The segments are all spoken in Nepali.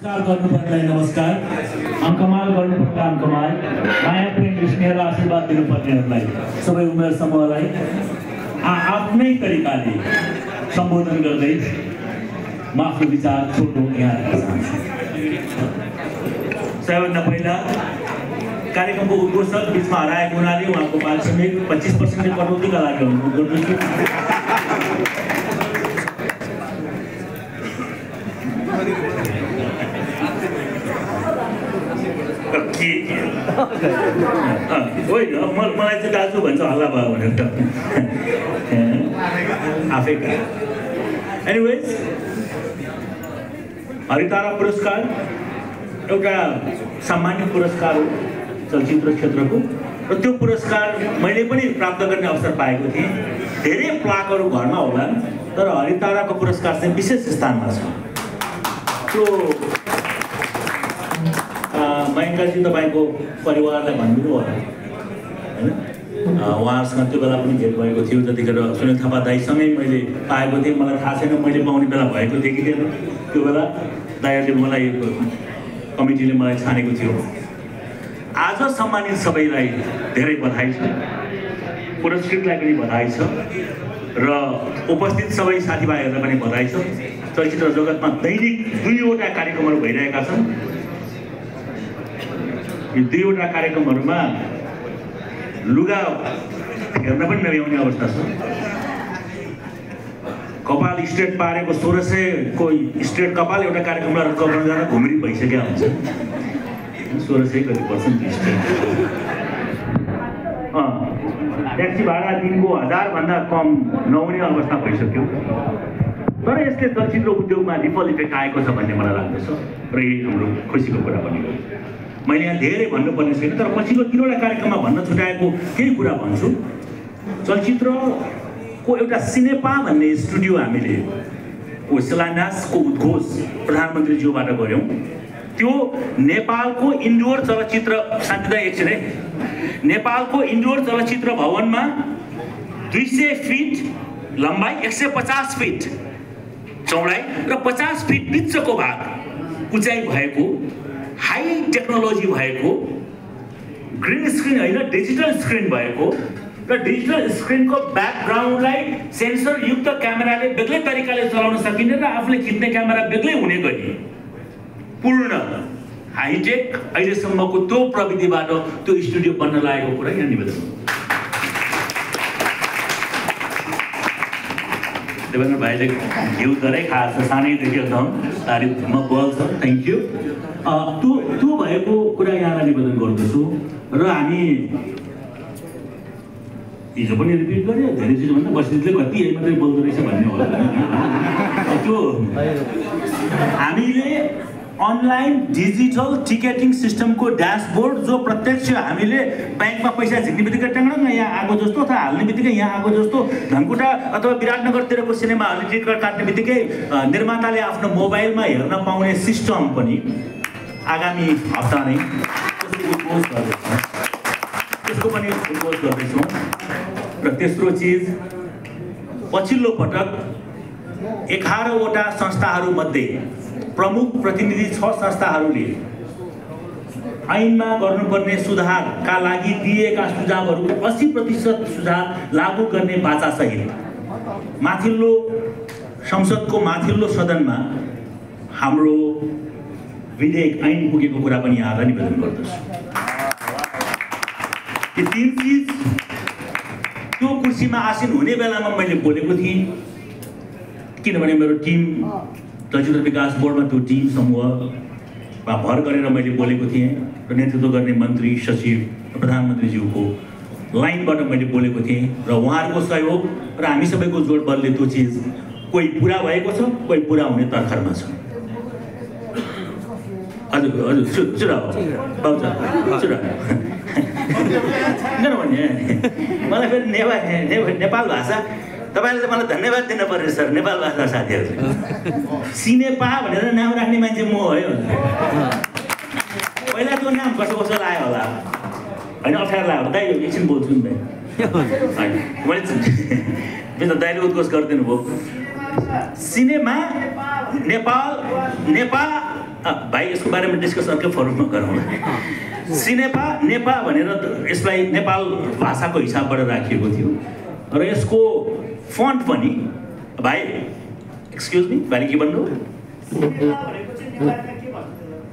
गर्नुपर्नेलाई नमस्कार, अङ्कमाल गर्नुपर्ने अङ्कमाल, माया प्रेम स्नेह र आशीर्वाद दिनुपर्नेहरूलाई सबै उमेर समूहलाई आफ्नै तरिकाले सम्बोधन गर्दै म आफ्नो विचार छोटो यहाँ राख्न चाहन्छु। सबैभन्दा पहिला कार्यक्रमको उद्घोषक बिचमा हराएको हुनाले उहाँको पारिश्रमिक 25% कटौतीका लागि अनुरोध गर्दछु। मलाई चाहिँ दाजु भन्छ हल्ला भयो भनेर त आफै एनिवेज, हरितारा पुरस्कार एउटा सामान्य पुरस्कार हो चलचित्र क्षेत्रको, र त्यो पुरस्कार मैले पनि प्राप्त गर्ने अवसर पाएको थिएँ। धेरै प्लाकहरू घरमा होला, तर हरिताराको पुरस्कार चाहिँ विशेष स्थानमा छ। त्यो महेन्द्रजी तपाईँको परिवारलाई भनिदिनु होला होइन, उहाँहरूसँग त्यो बेला पनि भेट भएको थियो। जतिखेर सुनिल थापा दाईसँगै मैले पाएको थिएँ, मलाई थाहा छैन मैले पाउने बेला भएको थियो कि थिएन। त्यो बेला दाईहरूले मलाई कमिटीले मलाई छानेको थियो। आज सम्मानित सबैलाई धेरै बधाई छ, पुरस्कृतलाई पनि बधाई छ, र उपस्थित सबै साथीभाइहरूलाई पनि बधाई छ। चलचित्र जगतमा दैनिक 2वटा कार्यक्रमहरू भइरहेका छन्। यी 2वटा कार्यक्रमहरूमा लुगा हेर्न पनि नभ्याउने अवस्था छ। कपाल स्ट्रेट पारेको 1600 को स्ट्रेट कपाल एउटा कार्यक्रमलाई गर्न जाँदा घुम्री भइसकेका हुन्छ। 1600 कति पर्सेन्ट स्ट्रेट। ट्याक्सी भाडा दिनको 1000 भन्दा कम नहुने अवस्था भइसक्यो। तर यसले चलचित्र उद्योगमा रिपल इफेक्ट आएको छ भन्ने मलाई लाग्दछ, र यही हाम्रो खुसीको कुरा पनि हो। मैले यहाँ धेरै भन्नुपर्ने छैन, तर पछिल्लो 3वटा कार्यक्रममा भन्न छुट्याएको केही कुरा भन्छु। चलचित्रको एउटा सिनेपा भन्ने स्टुडियो हामीले शिलान्यासको उद्घोष प्रधानमन्त्रीज्यूबाट गऱ्यौँ। त्यो नेपालको इन्डोर चलचित्र शान्तिदायी एकछिन है, नेपालको इन्डोर चलचित्र भवनमा 200 फिट लम्बाइ, 150 फिट चौडाइ र 50 फिट बिचको भाग उचाइ भएको, हाई टेक्नोलोजी भएको, ग्रिन स्क्रिन होइन डिजिटल स्क्रिन भएको, र डिजिटल स्क्रिनको ब्याकग्राउन्डलाई सेन्सरयुक्त क्यामेराले बेग्लै तरिकाले चलाउन सकिने र आफूले खिच्ने क्यामेरा बेग्लै हुने गरी पूर्ण हाइटेक अहिलेसम्मको त्यो प्रविधिबाट त्यो स्टुडियो बन्न लागेको कुरा यहाँ निवेदन। देवेन्द्र भाइले घिउ धेरै खाएको छ सानैदेखि, एकदम तारिफमा बल्छ। Thank you. त्यो भएको कुरा यहाँलाई निवेदन गर्दछु। र हामी हिजो पनि रिपिट गऱ्यो, धेरै चिजभन्दा बस्तीले कति यही मात्रै बोल्दो रहेछ भन्ने होला। त्यो हामीले अनलाइन डिजिटल टिकेटिङ सिस्टमको ड्यासबोर्ड, जो प्रत्यक्ष हामीले ब्याङ्कमा पैसा झिक्ने बित्तिकै टङ्ग यहाँ आएको जस्तो, अथवा हाल्ने बित्तिकै यहाँ आएको जस्तो, धनकुटा अथवा विराटनगरतिरको सिनेमाहरूले टिकट काट्ने बित्तिकै निर्माताले आफ्नो मोबाइलमा हेर्न पाउने सिस्टम पनि आगामी हप्ता नै त्यसको पनि उद्घोष गर्दैछौँ। र तेस्रो चिज, पछिल्लो पटक 11वटा संस्थाहरूमध्ये प्रमुख प्रतिनिधि 6 संस्थाहरूले ऐनमा गर्नुपर्ने सुधारका लागि दिएका सुझावहरूको 80% सुझाव लागू गर्ने बाचासहित माथिल्लो संसदको माथिल्लो सदनमा हाम्रो विधेयक ऐन पुगेको कुरा पनि यहाँलाई निवेदन गर्दछु। यी 3 चिज त्यो कुर्सीमा आसीन हुने बेलामा मैले बोलेको थिएँ, किनभने मेरो टिम चलचित्र विकास बोर्डमा त्यो टिम समूहमा भर गरेर मैले बोलेको थिएँ, र नेतृत्व गर्ने मन्त्री सचिव प्रधानमन्त्रीज्यूको लाइनबाट मैले बोलेको थिएँ, र उहाँहरूको सहयोग र हामी सबैको जोड बलले त्यो चिज कोही पुरा भएको छ, कोही पुरा हुने तर्खरमा छ। हजुर हजुर सुरा बाउचा सुरा किनभने मलाई फेरि नेपाल भाषा तपाईँले त मलाई धन्यवाद दिन पर्ने सर। नेपाल भाषा साथीहरू सिनेपा भनेर नाम राख्ने मान्छे म है। पहिला त्यो नाम कसो कसो लाग्यो होला होइन, अप्ठ्यारो लाग्यो दाइ, एकछिन बोल्छु नि दाइ। मैले दाइले उद्घोष गरिदिनु भयो। सिनेमा नेपाल भाइ यसको बारेमा डिस्कस अर्कै फोरममा गरौँ। सिनेपा नेपा भनेर यसलाई नेपाल भाषाको हिसाबबाट राखिएको थियो र यसको फन्ट पनि भाइ एक्सक्युज मी भाइले के भन्नु?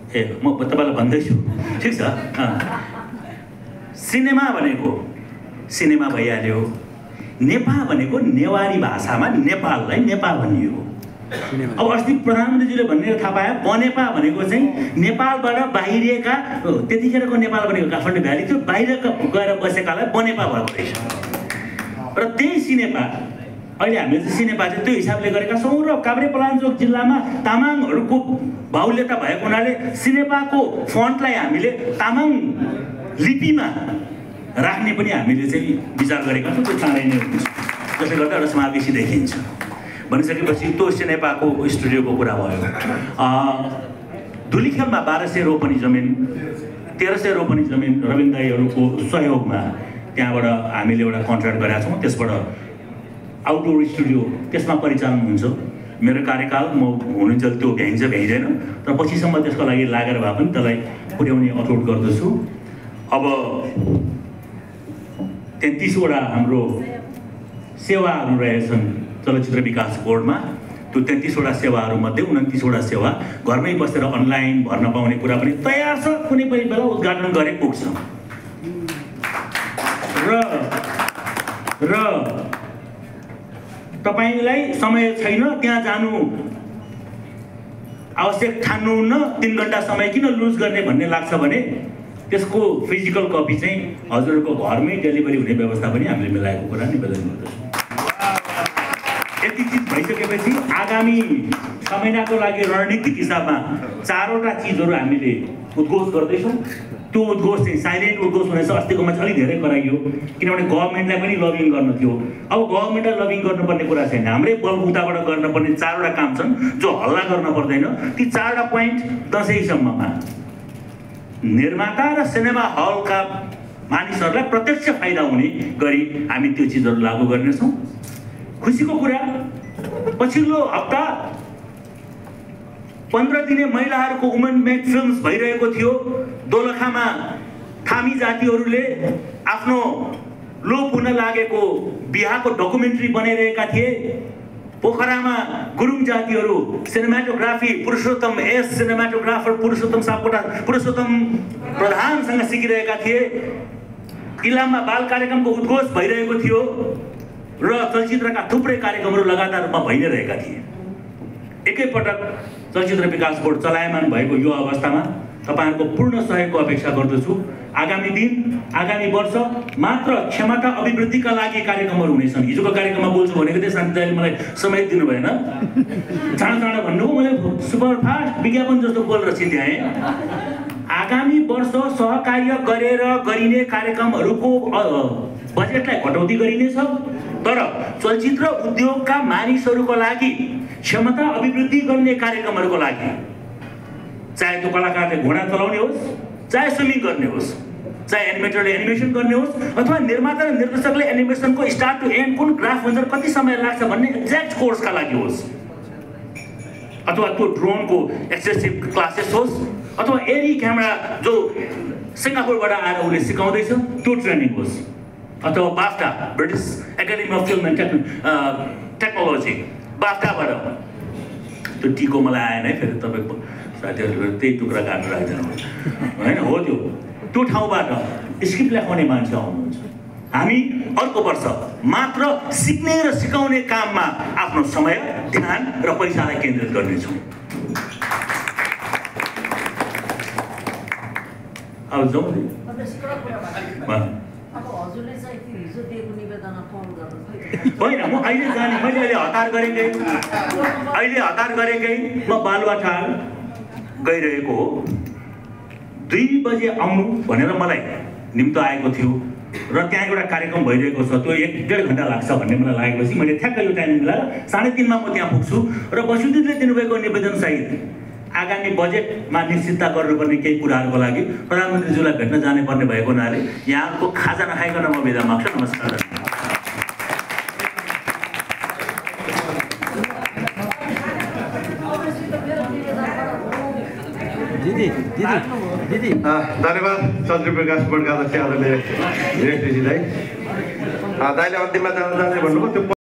ए म तपाईँलाई भन्दैछु ठिक छ। सिनेमा भनेको सिनेमा भइहाल्यो, नेपा भनेको नेवारी भाषामा नेपाललाई नेपा भनिएको। अब अस्ति प्रधानमन्त्रीजीले भन्ने थाहा पायो बनेपा भनेको चाहिँ नेपालबाट बाहिरिएका, त्यतिखेरको नेपाल भनेको काठमाडौँ भ्याली थियो, बाहिर गएर बसेकालाई बनेपा भएको रहेछ। र त्यही सिनेपा अहिले हामीले चाहिँ सिनेपा चाहिँ त्यो हिसाबले गरेका छौँ र काभ्रेपलाञ्चोक जिल्लामा तामाङहरूको बाहुल्यता भएको हुनाले सिनेपाको फन्टलाई हामीले तामाङ लिपिमा राख्ने पनि हामीले चाहिँ विचार गरेका छौँ। त्यो चाँडै नै हुन्छ, जसले गर्दा एउटा समावेशी देखिन्छ। भनिसकेपछि त्यो सिनेपाको स्टुडियोको कुरा भयो। धुलीखेलमा 1200 रोपनी जमिन, 1300 रोपनी जमिन रविन्द्र दाईहरूको सहयोगमा त्यहाँबाट हामीले एउटा कन्ट्र्याक्ट गरेका छौँ। त्यसबाट आउटडोर स्टुडियो त्यसमा परिचालन हुन्छ। मेरो कार्यकाल म हुनुहुन्छ त्यो भ्याइन्छ भ्याइँदैन, तर पछिसम्म त्यसको लागि लागेर भए पनि त्यसलाई पुर्याउने अठोट गर्दछु। अब 33वटा हाम्रो सेवाहरू रहेछन् चलचित्र विकास बोर्डमा। त्यो 33वटा सेवाहरूमध्ये 29वटा सेवा घरमै बसेर अनलाइन भर्न पाउने कुरा पनि तयार छ, कुनै पनि बेला उद्घाटन गरे पुग्छ। र तपाईँलाई समय छैन त्यहाँ जानु आवश्यक ठान्नुहुन्न, 3 घन्टा समय किन लुज गर्ने भन्ने लाग्छ भने त्यसको फिजिकल कपी चाहिँ हजुरहरूको घरमै डेलिभरी हुने व्यवस्था पनि हामीले मिलाएको कुरा निवेदन गर्दछौँ। यति चिज भइसकेपछि आगामी 6 महिनाको लागि रणनीतिक हिसाबमा 4वटा चिजहरू हामीले उद्घोष गर्दैछौँ। त्यो उद्घोष चाहिँ साइलेन्ट उद्घोष हुनेछ। अस्तिकोमा चाहिँ अलिक धेरै कराइयो किनभने गभर्मेन्टलाई पनि लबिङ गर्नु थियो। अब गभर्मेन्टलाई लबिङ गर्नुपर्ने कुरा छैन, हाम्रै बलबुताबाट गर्नुपर्ने 4वटा काम छन् जो हल्ला गर्न पर्दैन। ती 4वटा पोइन्ट दसैँसम्ममा निर्माता र सिनेमा हलका मानिसहरूलाई प्रत्यक्ष फाइदा हुने गरी हामी त्यो चिजहरू लागू गर्नेछौँ। खुसीको कुरा पछिल्लो हप्ता 15 दिने महिलाहरूको वुमेन मेड फिल्म्स भइरहेको थियो। दोलखामा थामी जातिहरूले आफ्नो लोप हुन लागेको बिहाको डकुमेन्ट्री बनाइरहेका थिए। पोखरामा गुरुङ जातिहरू सिनेमाटोग्राफी पुरुषोत्तम एस सिनेमाटोग्राफर पुरुषोत्तम सापकोटा पुरुषोत्तम प्रधानसँग सिकिरहेका थिए। इलाममा बाल कार्यक्रमको उद्घोष भइरहेको थियो र चलचित्रका थुप्रै कार्यक्रमहरू लगातार रूपमा भइ नै रहेका थिए। एकैपटक चलचित्र विकास बोर्ड चलायमान भएको यो अवस्थामा तपाईँहरूको पूर्ण सहयोगको अपेक्षा गर्दछु। आगामी दिन आगामी वर्ष मात्र क्षमता अभिवृद्धिका लागि कार्यक्रमहरू हुनेछन्। हिजोको कार्यक्रममा बोल्छु भनेको थिएँ, शान्ति दाइले मलाई समय दिनु भएन, चाँडो भन्नुभयो, मैले सुपरफास्ट विज्ञापन जस्तो बोलेर छिट्याएँ। आगामी वर्ष सहकार्य गरेर गरिने कार्यक्रमहरूको बजेटलाई कटौती गरिनेछ, तर चलचित्र उद्योगका मानिसहरूको लागि क्षमता अभिवृद्धि गर्ने कार्यक्रमहरूको लागि, चाहे त्यो कलाकारले घोडा चलाउने होस्, चाहे स्विमिङ गर्ने होस्, चाहे एनिमेटरले एनिमेसन गर्ने होस्, अथवा निर्माता र निर्देशकले एनिमेसनको स्टार्ट टु एन्ड कुन ग्राफ हुन्छ कति समय लाग्छ भन्ने एक्ज्याक्ट कोर्सका लागि होस्, अथवा त्यो ड्रोनको एक्सेसिभ क्लासेस होस्, अथवा एरी क्यामेरा जो सिङ्गापुरबाट आएर उसले सिकाउँदैछ त्यो ट्रेनिङ होस्, अथवा BAFTA British Academy of Film and Technology बाफ्टाबाट त्यो टिको मलाई आएन है, फेरि तपाईँको साथीहरूले त्यही टुक्रा काटेर राखिदिनु होइन। हो त्यो ठाउँबाट स्क्रिप्ट लेखाउने मान्छे आउनुहुन्छ। हामी अर्को वर्ष मात्र सिक्ने र सिकाउने काममा आफ्नो समय, ध्यान र पैसालाई केन्द्रित गर्नेछौँ। अब जाउँ होइन, म अहिले जाने, मैले अहिले हतार गरेकै म बालुवाटार गइरहेको हो। 2 बजे आउनु भनेर मलाई निम्तो आएको थियो र त्यहाँ एउटा कार्यक्रम भइरहेको छ, त्यो 1-1.5 घन्टा लाग्छ भन्ने मलाई लागेपछि मैले ठ्याक्कै यो टाइम मिलाएर 3:30 मा म त्यहाँ पुग्छु र बसुदीपले दिनुभएको निवेदनसहित आगामी बजेटमा निश्चितता गर्नुपर्ने केही कुराहरूको लागि प्रधानमन्त्रीज्यूलाई भेट्न जाने पर्ने भएको हुनाले यहाँको खाजा नखाइकन म बिदा माग्छु। नमस्कार। धन्यवाद चन्द्र प्रकाश बडका अध्यक्ष आदरणीय दिनेश ऋषिलाई। दाइले अन्तिममा जाँदै भन्नुभयो त्यो